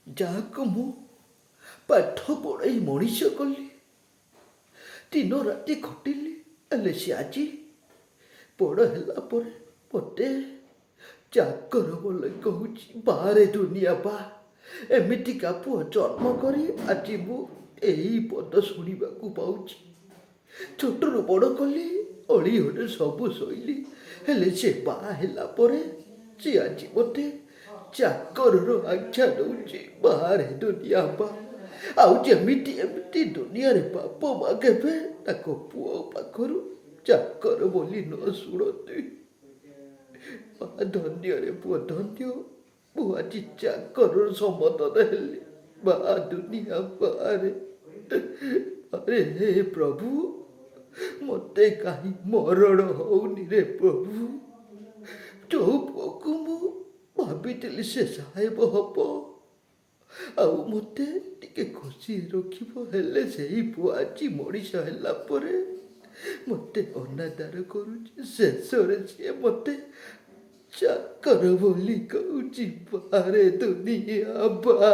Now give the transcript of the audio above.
ଯାହାକୁ ମୁଁ ପାଠ ପଢ଼ାଇ ମଣିଷ କଲି, ଦିନ ରାତି ଖଟିଲି, ହେଲେ ସେ ଆଜି ବଡ଼ ହେଲା ପରେ ମୋତେ ଚାକର ବୋଲି କହୁଛି। ବାହାରେ ଦୁନିଆ ବା, ଏମିତିକା ପୁଅ ଜନ୍ମ କରି ଆଜି ମୁଁ ଏଇ ପଦ ଶୁଣିବାକୁ ପାଉଛି। ଛୋଟରୁ ବଡ଼ କଲି, ଅଳି ଅଝଟ ସବୁ ସହିଲି, ହେଲେ ସେ ବାହା ହେଲା ପରେ ସେ ଆଜି ମୋତେ ଚାକରର ଆଖ୍ୟା ଦଉଛି। ବାହାରେ ଦୁନିଆ ବା, ଆଉ ଯେମିତି ଏମିତି ଦୁନିଆରେ ବାପ ମା କେବେ ତାଙ୍କ ପୁଅ ପାଖରୁ ଚାକର ବୋଲି ନ ଶୁଣନ୍ତି। ମା, ଧନ୍ୟରେ ପୁଅ ଧନ୍ୟ, ମୁଁ ଆଜି ଚାକରର ସମ୍ବୋଧନ ହେଲି। ମା ଦୁନିଆ ବାହାରେ। ଆରେ ହେ ପ୍ରଭୁ, ମୋତେ କାହିଁ ମରଣ ହଉନି ରେ ପ୍ରଭୁ? ଯୋଉ ପୁଅକୁ ମୁଁ ଭାବିଥିଲି ସେ ସାହେବ ହବ ଆଉ ମୋତେ ଟିକେ ଖୁସି ରଖିବ, ହେଲେ ସେଇ ପୁଅ ଆଜି ମଣିଷ ହେଲା ପରେ ମୋତେ ଅନାଦର କରୁଛି। ଶେଷରେ ସିଏ ମୋତେ ଚାକର ବୋଲି କହୁଛି। ବାରେ ଦୁନିଆ ବା।